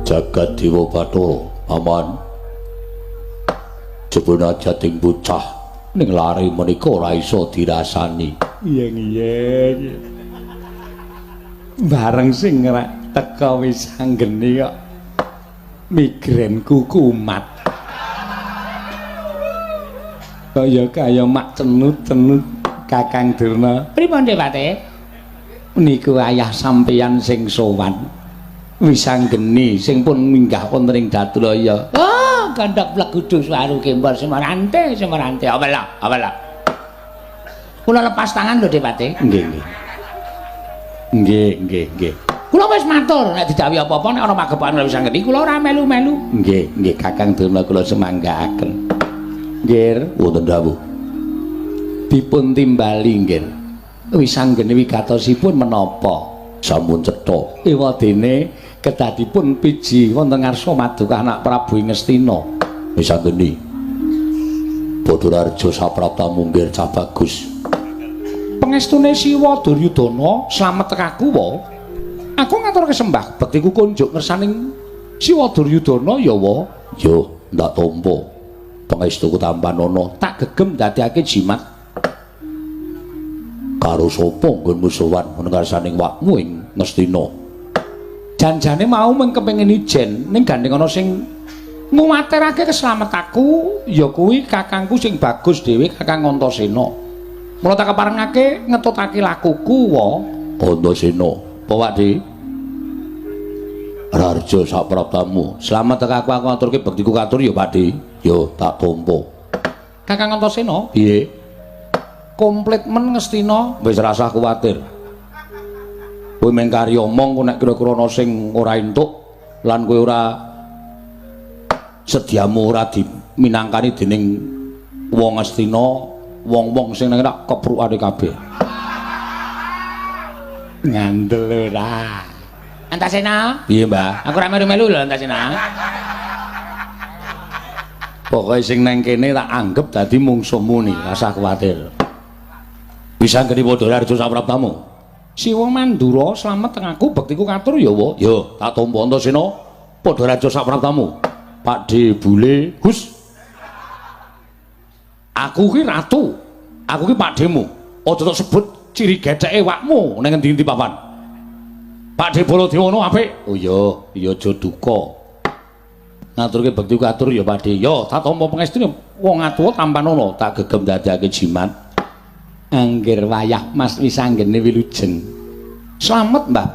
Jagat Dewa Bathara, aman. Jebul ajating bocah ning lare menika ora iso dirasani. Iya. Bareng sing rak teka wis anggene kok migrenku kumat. Kaya kaya mak cenut-cenut Kakang Durna. Pripun, Dewate? Niku ayah sampeyan sing sowan. Wis anggeni sing pun minggah wonten ing Datulaya. Oh, gandhak plegudu swaru gembor semarante semarante. Apa lho? Apa lho? Kula lepas tangan lho, Dewate. Nggih, nggih. Nggih, nggih, nggih. Kula wis matur nek didhawuhi apa-apa nek ana magepokan wis anggeni kula ora melu-melu. Nggih, nggih Kakang Durna kula semanggaaken. Nggih, wonten dawuh. Dipun timbali nggih. Wis anggene wigatosipun menapa? Sampun cetha. Ewadene kedadipun piji wonten ngarsa madukah anak Prabu Ngastina. Wis anggeni. Bathara sapraptamu nggih cah bagus. Pengestune Siwa Duryudana slamet tekaku wa. Aku ngaturke sembah bektiku kunjuk ngersaning Siwa Duryudana ya wa. Yo, ndak tampa. Pangestuku tampanana, tak gegem dadekake jimat. Karo sapa nggonmu sowan ngarsaning wakmu ing Ngastina? Janjane mau mung kepengin ijen ning gandeng ana sing nguwatirake keslametanku ya kuwi kakangku sing bagus dhewe Kakang Antasena. Mula tak keparengake ngetutake lakuku wa. Antasena, apa Pak Di? Raharja sapraptamu. Slamet tekaku aku ngaturke bektiku katur ya Pak Di. Yo tak tampa. Kakang Antasena, piye? Komplit men Ngastina, wis rasah kuwatir. Kowe mung kari omong kok nek kira-kira ana sing ora entuk lan kowe ora sediamu ora diminangkani dening wong Ngastina, wong-wong sing nang rak keprukane kabeh. Ngandel ora. Antasena? Piye, Mbah? Aku ora melu-melu lho, Antasena. Pokoke sing nang kene tak anggap dadi mungsuhmu nih, rasah kuwatir. Bisa nggeni padha arjo sapraptamu. Siwa Mandura slamet teng aku bektiku katur ya wa. Yo, tak tampa Antasena. Padha raja sapraptamu. Pakde Bule, Gus. Aku ki ratu. Aku ki pakdemu. Aja tok sebut ciri geceke wakmu ning endi-endi papan. Pakde Baladewa ono apik. Oh iya, iya aja duka. Ngaturke bektiku katur ya Pakde. Yo, tak tampa pangestune wong atuwa tampanono, tak gegem dadekake jimat. Angger wayah Mas wis anggene wilujeng. Slamet Mbah.